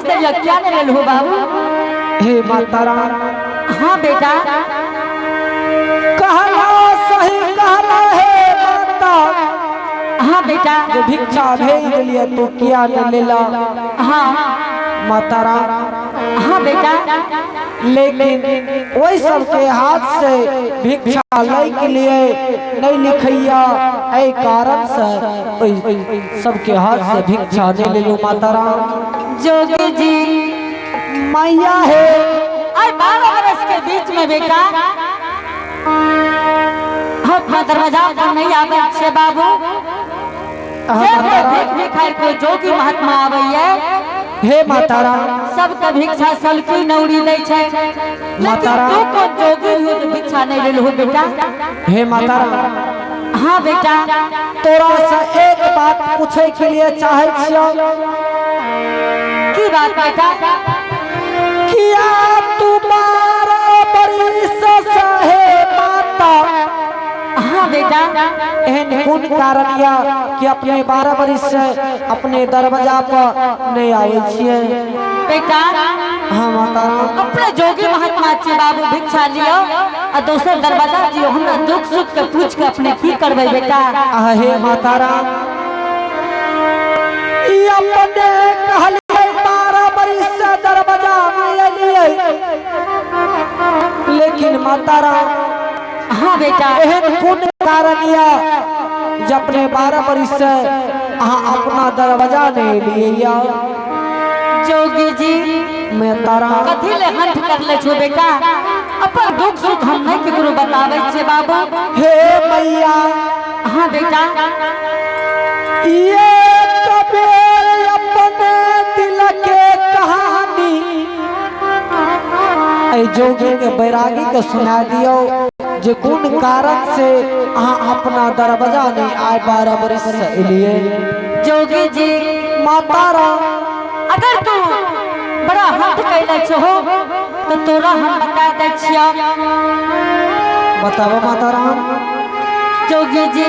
भेज देलियो, क्या नहीं लेलहो बाबू? हे माता राम। हाँ बेटा। कहला सही कहला हे माता। हाँ बेटा। जे भिक्षा भेज दिलिए तू किया न लेला। हाँ। माता राम। हाँ बेटा। लेकिन वही सबके हाथ से भिक्षा लै के लिए नहीं लिखैया, एहि कारण से ओहि सबके हाथ से भिक्षा नहीं लेलू माता राम। जोगी जी। मैया हे। आई 12 बरस के बीच में बेटा हम अपना दरवाजा पर नहीं आवे छे बाबू। हाँ, जे माता कोई राम। भीख भिखार कोई जोगी महात्मा आवे हे माता राम। सबके भिक्षा सलकी नौरी दै छै, लेकिन माता राम। तू कोन जोगी हो जो भिक्षा नहीं लेलहो बेटा? हे माता राम। हाँ बेटा। तोरा से एक बात पूछे के लिए चाहे छियौ। की बात बेटा? किया तू 12 बरिस सहे माता? हाँ बेटा। एहन कोन कारण या कि अपने 12 बरिस से अपने दरवाजा पर नहीं आवे छियै? बेटा। हाँ माता राम। अपने जोगी महात्मा छे बाबू, भिक्षा लियो आ दोसर दरवाजा जियो, हमरा दुख सुख के पूछ के अपने की करबै बेटा? आ हे माता राम, ई अपने कहलियै 12 बरिस से दरवाजा में एलियै, लेकिन माता राम। हाँ बेटा। एहन कोन कारण या जे अपने 12 बरिस से अहाँ अपना दरवाजा नहीं एलियै या? जोगी जी। माता राम। कथी ले हंठ कर ले छो बेटा? अपन दुख सुख हम नहीं केकरो बताबै छियै बाबू। हे मैया। हाँ बेटा। ये कबीर अपने दिल के कहानी ऐ जोगी के बैरागी के सुना दियो जे कोन कारण से अहाँ अपना दरवाजा नहीं आए 12 बरिस से एलिए। जोगी जी। माता राम। अगर तू बड़ा हंठ कैले छहो तो तोरा हम बता दै छियौ। बताओ माता राम। जोगी जी।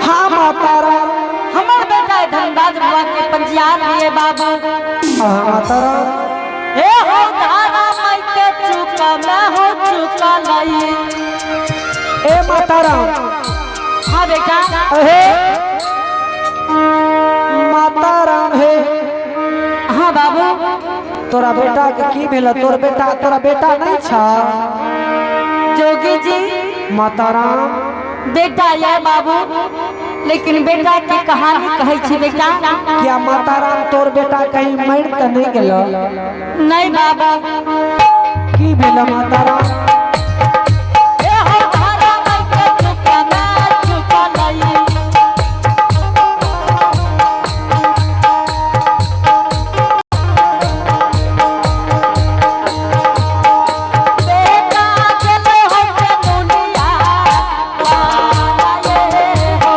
हाँ माता राम। हमर बेटा धर्मराज बुआ के पंजियार लिए बाबू। हाँ माता राम। हे हो धारा मई के चुका मैं हो चुका लई। ए माता राम। हाँ बेटा। अहे माता राम हे। हाँ बाबू। तोरा बेटा के की भेल? तोर बेटा, तोरा बेटा नहीं छा? जोगी जी। माता राम। बेटा ये बाबू, लेकिन बेटा के कहानी कहै छी बेटा। क्या माता राम तोर बेटा कहीं मर त नहीं गेल? नहीं बाबू। की भेल माता राम? ए हो धारा मई के चुका मैं चुका लई। बेटा गेलो हो के मुनिया वाला ये हो।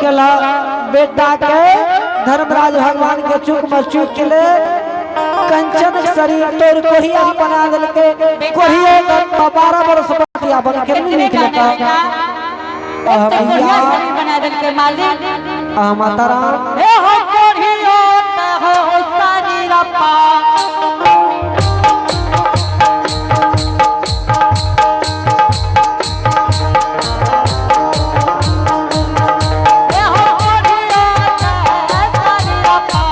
केला बेटा के धर्मराज भगवान के चूक में चूक ले कंचन शरीर तोर कोढ़िया बना देलके। कोढ़िए 12 वर्ष बतिया बन के कितने निकलता। गाने बेटा? एक तो कोढ़िया शरीर बना देलके मालिक। आ माता राम। हे हो कोढ़ियो त हो शरीर पा। हे हो कोढ़ियो त शरीर पा।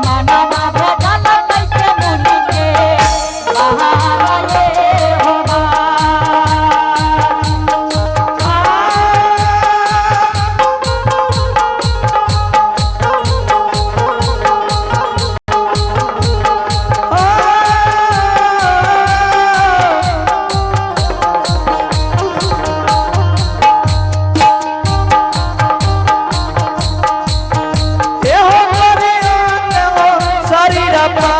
माना माभे गाना कैसे मुनि के बहार ये हो एहो करे हो शरीर पा।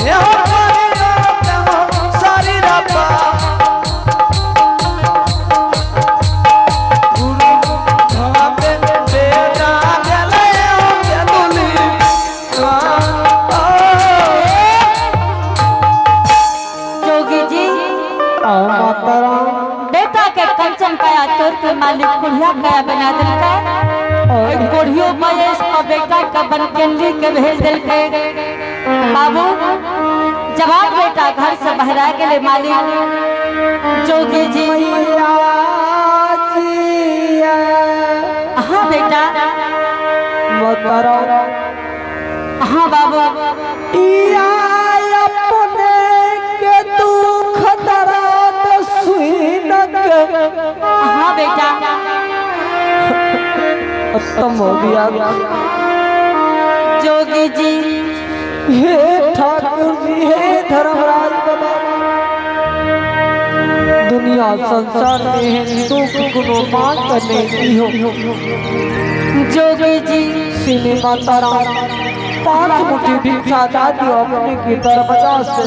एहो करे हो शरीर पा। गुरु भावे बेटा गेले हो बेदुली। जोगी जी। आ माता राम। बेटा के कंचन काया तोड़ के मालिक कोढ़िया काया बना दिलका। और कोढ़ियो महेश पर बेटा का बनकेंद्री के भेज दिलके। बाबू जवान बेटा घर से बहरा गेले मालिक। जोगी जी। मैया जी। हाँ बेटा। माता राम। हाँ बाबू। इया अपने के दुख दर्द सुनक। हाँ बेटा। उत्तम हो गया। जोगी जी। हे ठाकुर जी, हे धर्मराज बाबा, दुनिया संसार में एहन दुख कोनो मांग नहीं हो। जोगी जी। सिने माता राम, 5 मुट्ठी भिक्षा दा दियो, अपने के दरवाजा से।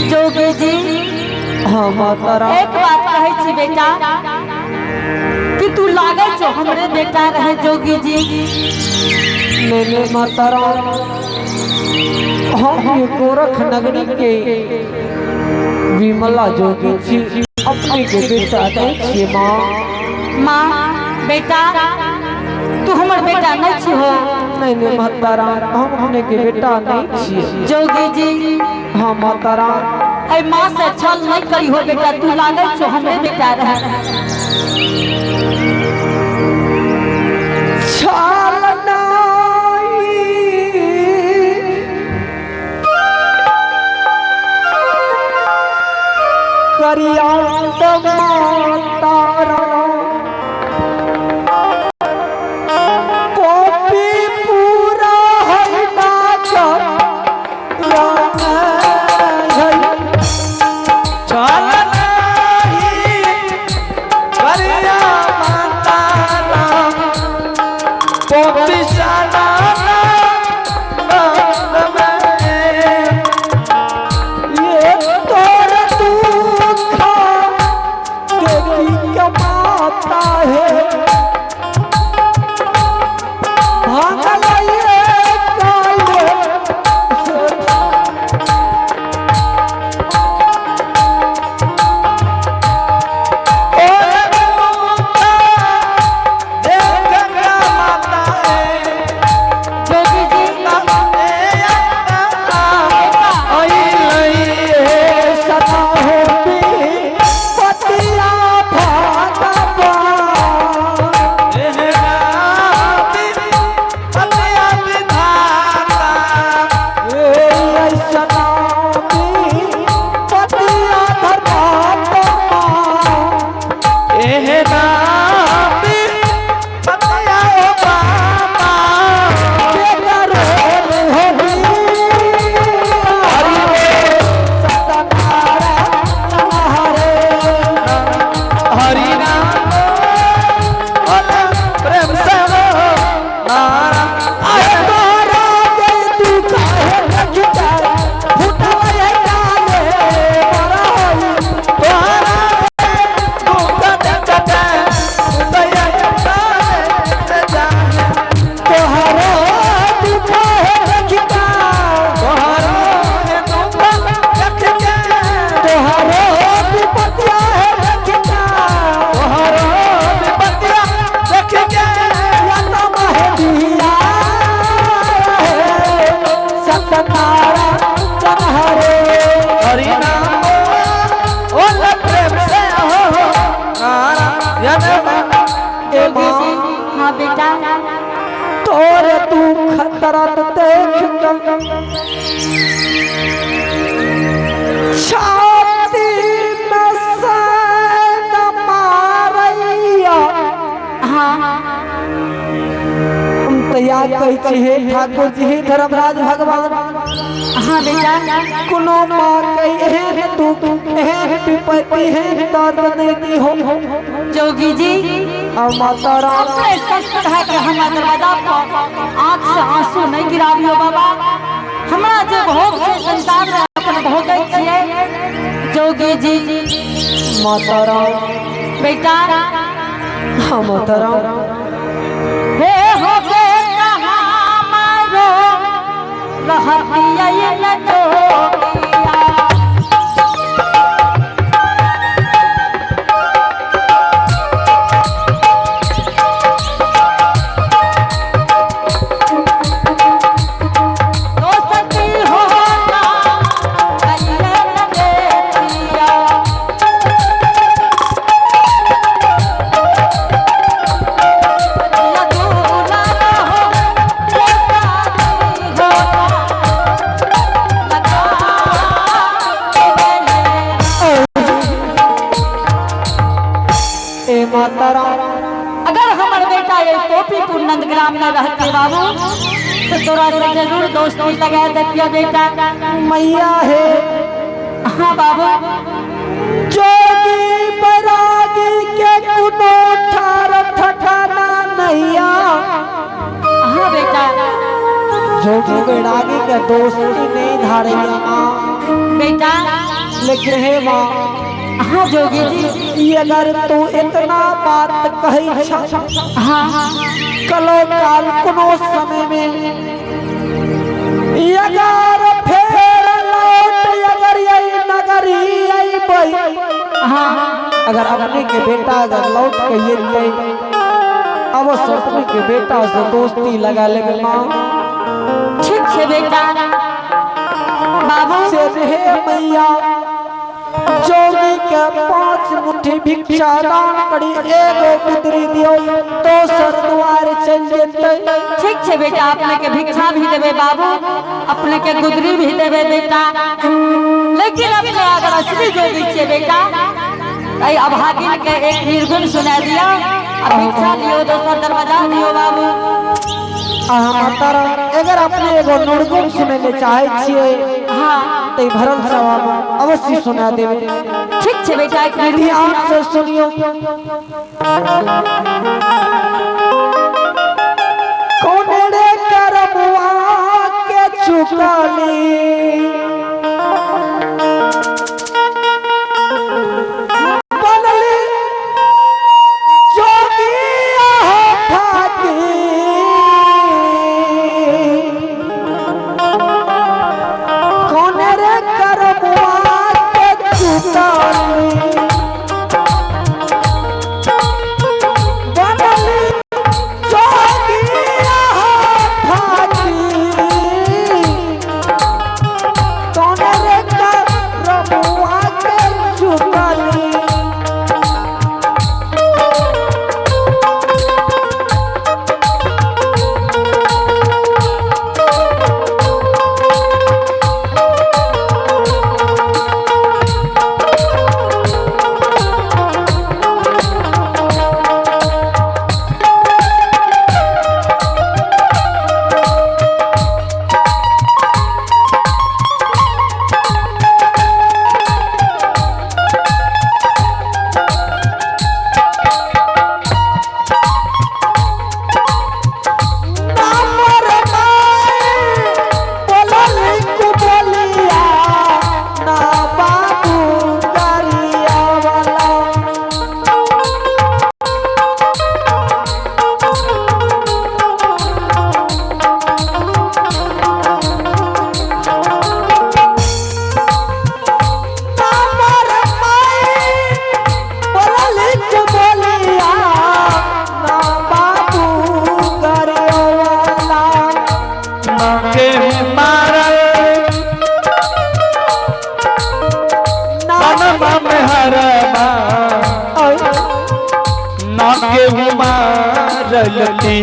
जोगी जी। हाँ माता राम। एक बात कहै छी बेटा कि तू लागै छो हमरे बेटा रहे जोगी जी। मैंने माता राम, हम ये गोरख नगरी के विमला जोगी छी, अपने के बेटा नहीं छियै माँ। माँ बेटा तू हमर बेटा नहीं छी हो। नहीं नहीं माता राम, हम अपने के बेटा नहीं छियै। जोगी जी। हाँ माता राम। ऐ माँ से छल नहीं करी हो बेटा, तू लागै छो हमरे बेटा रहे। छल नहीं करिया माता राम, पॉपी पूरा हटा कर राम है। चल नहीं करिया माता राम, पोपी सदा ये तोर दुख देखी कमाता है, भागल ये काले। देख माता है। दुख दर्द देख के छाती में सेन मारैया। हाँ। हम तो या कहै छी हे ठाकुर जी, हे धर्मराज भगवान। हाँ बेटा। कोनो माँ के एहन दुख, एहन विपत्ति, एहन दर्द नहीं दी हो। जोगी जी। और माता राम। अपने संत भए के हमरा दरवाजा पर आँख से आंसू नहीं गिराबियो बाबा। हमरा जे भोग छै संसार में अपन भोगै छियै जोगी जी। माता राम। बेटा। हाँ माता राम। हे हो बेटा हमारो रहतियै न जोगिया। दोस्ती हो ना कहिए न देतिया। या दूल्हा हो दोस्ती हो ना लगा ए माता राम। अगर हमर बेटा ये टोपीपुर नंदग्राम में रहते बाबू तो तोरा से जरूर दोस्ती लगा देतिया बेटा। मैया है। हाँ बाबू। जोगी बैरागी के कोनो ठार ठठाना नैया। हाँ बेटा। जोगी बैरागी के दोस्ती नहीं धारैया माँ। बेटा। लेकिन हे माँ। हाँ जोगी जी। ई अगर तू इतना बात कहै छ, हाँ। कलो काल कोनो समय में ई अगर फेर लौट अगर यही नगरी अइबै, हाँ। अगर अपने के बेटा अगर लौट के अइतै, अवश्य अपने के बेटा से दोस्ती लगा लेबै माँ। ठीक छे बेटा बाबू। से हे मैया, जोगी के 5 मुट्ठी भिक्षा दान करी, एगो गुदरी दियो दोसर द्वार चल जेतै। ठीक छे बेटा, अपने के भिक्षा भी देबे बाबू, अपने के गुदरी भी देबे बेटा, लेकिन अपने अगर असली जोगी छे बेटा ऐ अभागिन के एक निर्गुण सुना दिया आ भिक्षा दियो दोसर दरवाजा दियो बाबू। अहाँ माता राम, अगर अपने एगो निर्गुण सुनै ले चाहे छियै, हाँ। त ई भरल सभा में अवश्य सुना देबै। ठीक छे बेटा, एक निर्गुण ध्यान सुना। से सुनियो। कौन रे करमुआ के चुकाली, बनली जोगी हो ठाकी, कौन रे करमुआ के चुकाली, बनली जोगी हो ठाकी, कौन रे करमुआ के चुकाली। नामर माई बोलली कुबोलिया, ना बाबू गरिया वाला। नामर माई बोलली कुबोलिया, ना बाबू गरिया वाला। के मारल ना सनमा में हरमा ना के मारल ती।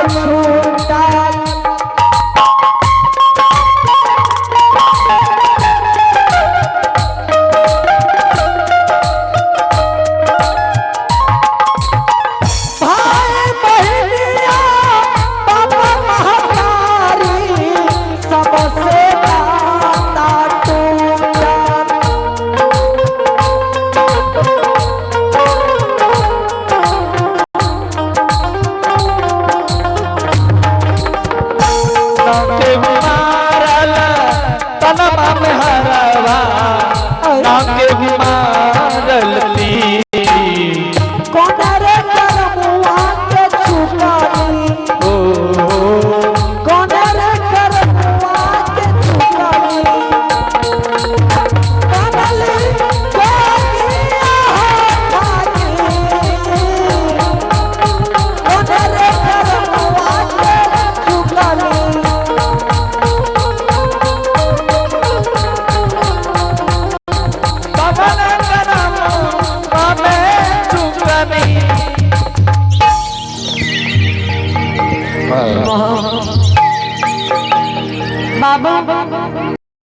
छूटल। भाई बहनिया बाबा महतारी सबसे नाता टूटल। के मारल तनमा में हरवा ना के मारल तीर। कोन रे करमुआ के चुकानी, ओ कोन रे करमुआ के चुकानी, बनल जोगिया भागी। कोन रे करमुआ के चुकानी। पवन करमुआ में चुकनी। बाबू।